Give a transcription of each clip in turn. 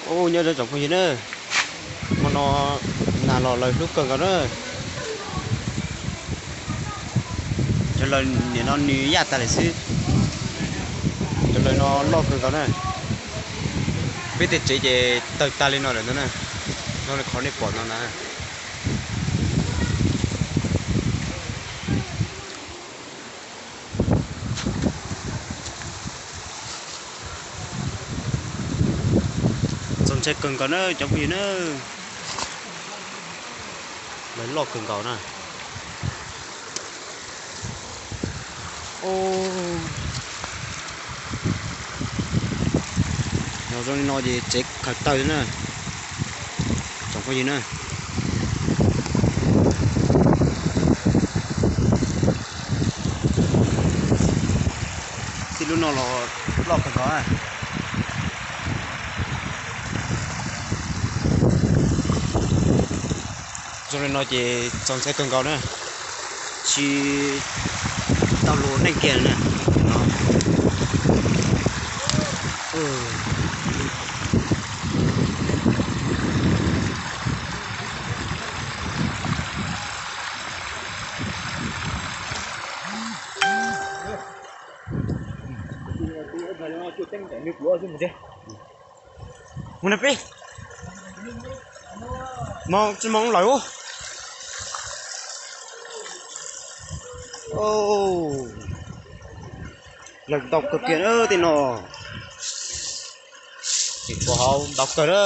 Ub, nyob zoo tsoom phooj ywg na, hmo no nas los lawv hlub kawg nkaus na. Cov lawv nim no nws yaj tas lawm xwb. Cov lawv no loj kawg nkaus na. Peb tej tsev ces tawg tag li no lawm ntag na. Zoo li qhov nej pom no na. Txaus ntshai kawg nkaus na cov phooj ywg na. Lawv loj kawg nkaus na. Yog zoo li no ces tsev khaws tawg na, tsoom phooj ywg na. Txij lub no los loj kawg nkaus. Zoo li no ces txaus ntshai kawg nkaus na, tsis tau luag neej kiag na. Mus na peb, tsis moov lawm. Lawv ntau kawg kiag tej no, tsis pom hauv ntau kawg na.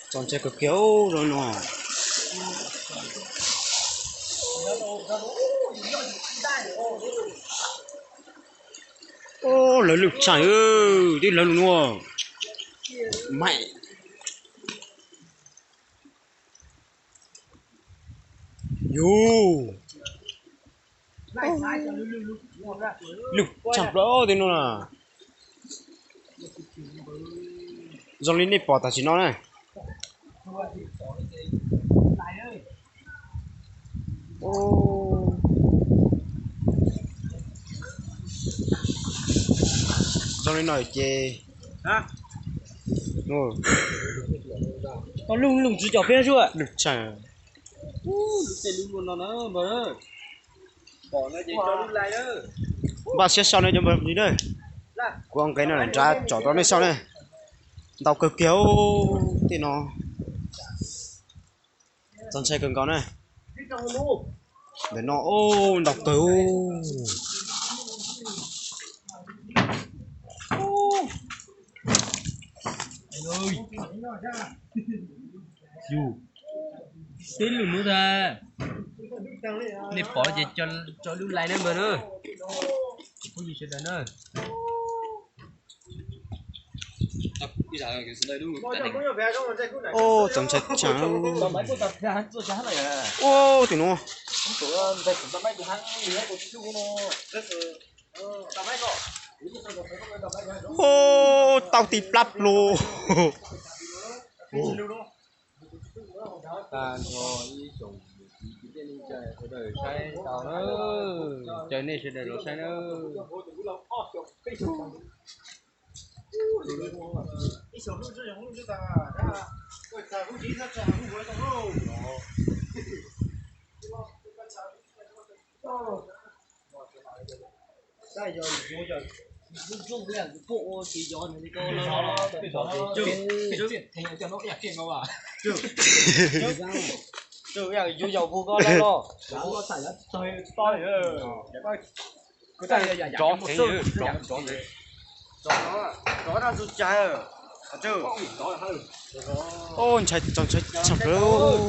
Txaus ntshai kawg kiag zoo no. Lawv lwj tshaj, twb lawv lus nuav. Maim. Yus, lwj tshaj plaws tej no na. Zoo li nej pom tam sim no na. Zoo li no ces, lwj tshaj. Npaj siab sau na cov phooj ywg na. Kuv nqes no nram nrad tsom rau nej saib na. Ntau kawg kiag tej no. Txaus ntshai kawg nkaus na. Ntawm no ntau kawg. Tib lub nuav tag, nej pom ces tso lub like na npawg na, phooj ywg sawv daws na. Txaus ntshai tshaj. Ua tim nuav. Ua tau ti plab lug. Tag nrho ib tsoom niam txiv kwv tij neej tsa sawv daws saib tau na, caw nej sawv daws los saib na. Yuav yaus puag koj los. Ntshai, txaus ntshai tshaj plaws.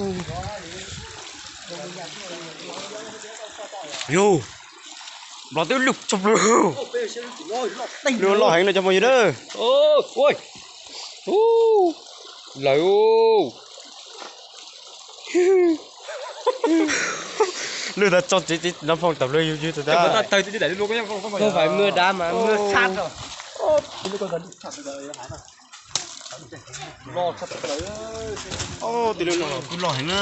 Yus, nplog twb lwj tshaj plaws. Lwj loj heev no cov phooj ywg na. Lawv lwj tas tso tsev tsev nrov nphoo tawm lawv yug yug tas. Tej lub no los kuj loj heev na.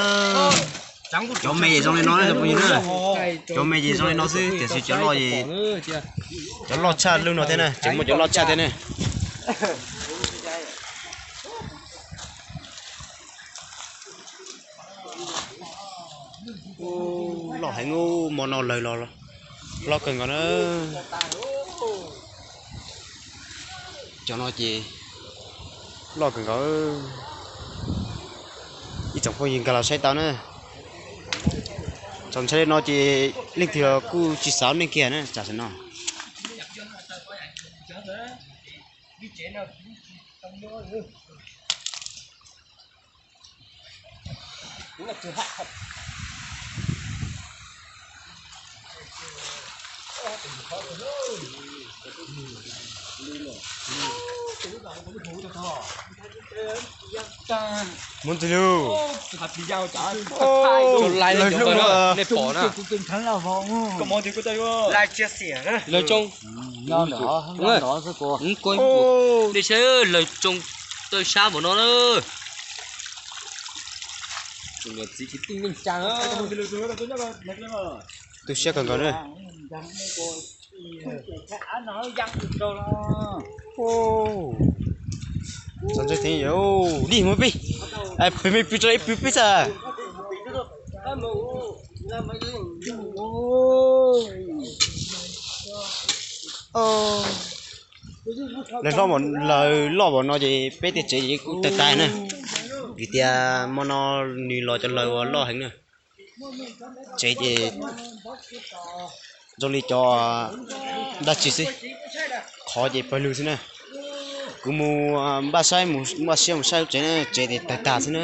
Cov me ces zoo li no na, cov phooj ywg na. Cov me ces zoo li no xwb, tiam sis cov loj ces, cov loj tshaj lub no thiab na, tseem muaj cov loj tshaj thiab na. Loj heev, hmo no lawg los loj kawg nkaus na. Cov no ces loj kawg nkaus. Ib tsoom phooj ywg nkag los saib tau na. Txaus ntshai li no ces leej twg los kuj tsis xav neej kiag na, tsam sim no. Muab ntxiv lug. Lawv hlub no. Lawv tsoo. Lawv tsoo tawm sab npaum no na. Tu siab kawg nkaus na. Txaus ntshai thiab, dig mus pib. Peb me pib tso ib pib pib xwb. Lawv hlob, lawv loj npaum no ces peb tej tsev ces kuj tawg tag na. Vim tias hmo no nws los cov lawg uas loj heev na. Tsev ces zoo li cov dab tsi xwb, qhov ces pawg lug xwb na. Kuv mus npaj saib, mus npaj siab mus saib lub tsev na, tsev ces tawg tag xwb na.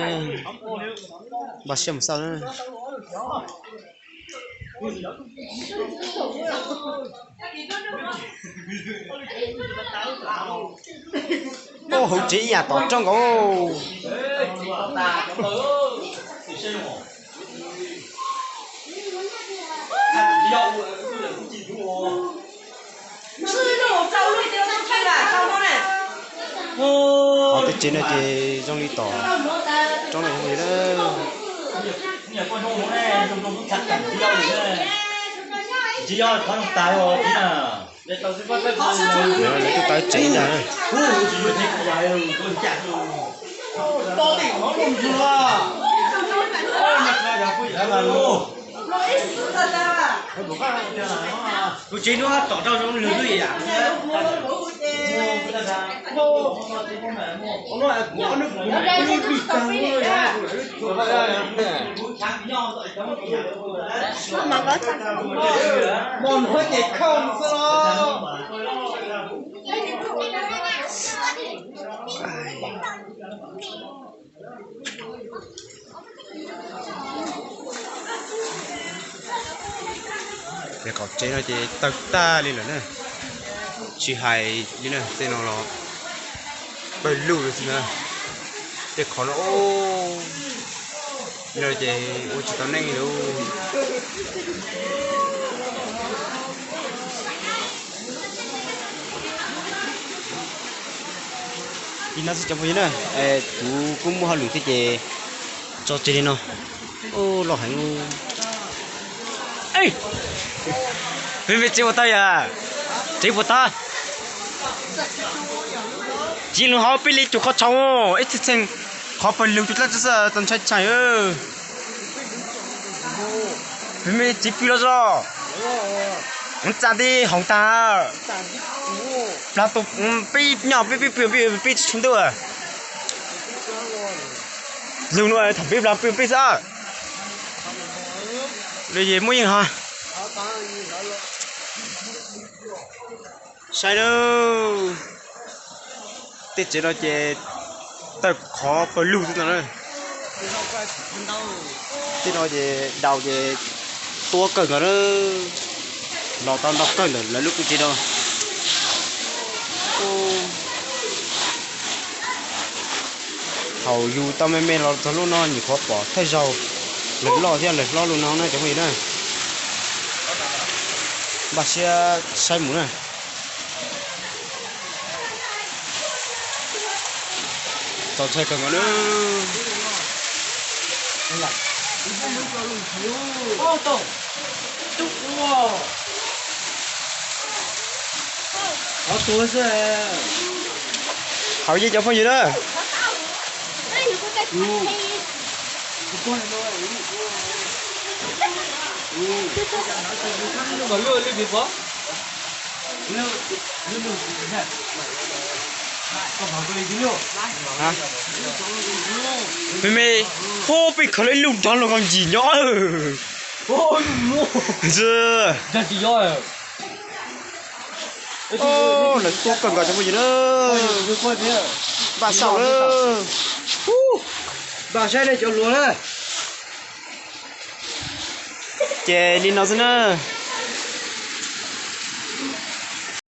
Npaj siab mus xauj na. Hauv tsev ib yam tom rooj nkaus. Tej tsev no ces zoo li tom roob no li na. Lawv tuaj tau tsev ntag. Tus tsev no tom rau zoo lwg lwj yam. Ces qhov tsev no ces tawg tag li lawm na. Tsis hais li na, tej no los pawg lug li xwb na. Tej qhov no, no ces ua tsis tau neej li. Li no xwb cov phooj ywg na, kuv kuj muaj hauj lwm thiab ces tso tseg li no. Loj heev. Peb me tsev puas tag yom? Tsev puas tag? Tsis lug hauv peb li cug qhov tshau, ib txheej txheej qhov pawg lug cug dlaab tsi xwb txaus ntshai tshaj. Peb me tsev pw los zog, txaj teb hoov tag. Plag tau peb nyob peb peb pw peb tsis tshua ntuj. Lug no thaum peb plag pw peb xwb. Lawv yeej muaj yeej ho. Saib na, tej tsev no ces tawg qhov pawg lug xwb no na. Tej no ces daus ces tuab kawg nkaus na, los tau ntau kawg ntawm lawv lub kuj tsev no. Thaum yug tau me me los txog lub no nyuam qhuav pom thawj zaug lawv loj thiab lawv hlob lub no na cov phooj ywg na. Npaj siab saib mus na. Ntshai kawg nkaus na. Hauv ces cov phooj ywg na. Me me, peb khaws lawm ib lub nrov luaj koj ntsis nyob. Lawv tuaj kawg nkaus cov phooj ywg na. Npaj xauj lawm. Npaj saib nej cov hluas na. Ces li no xwb na.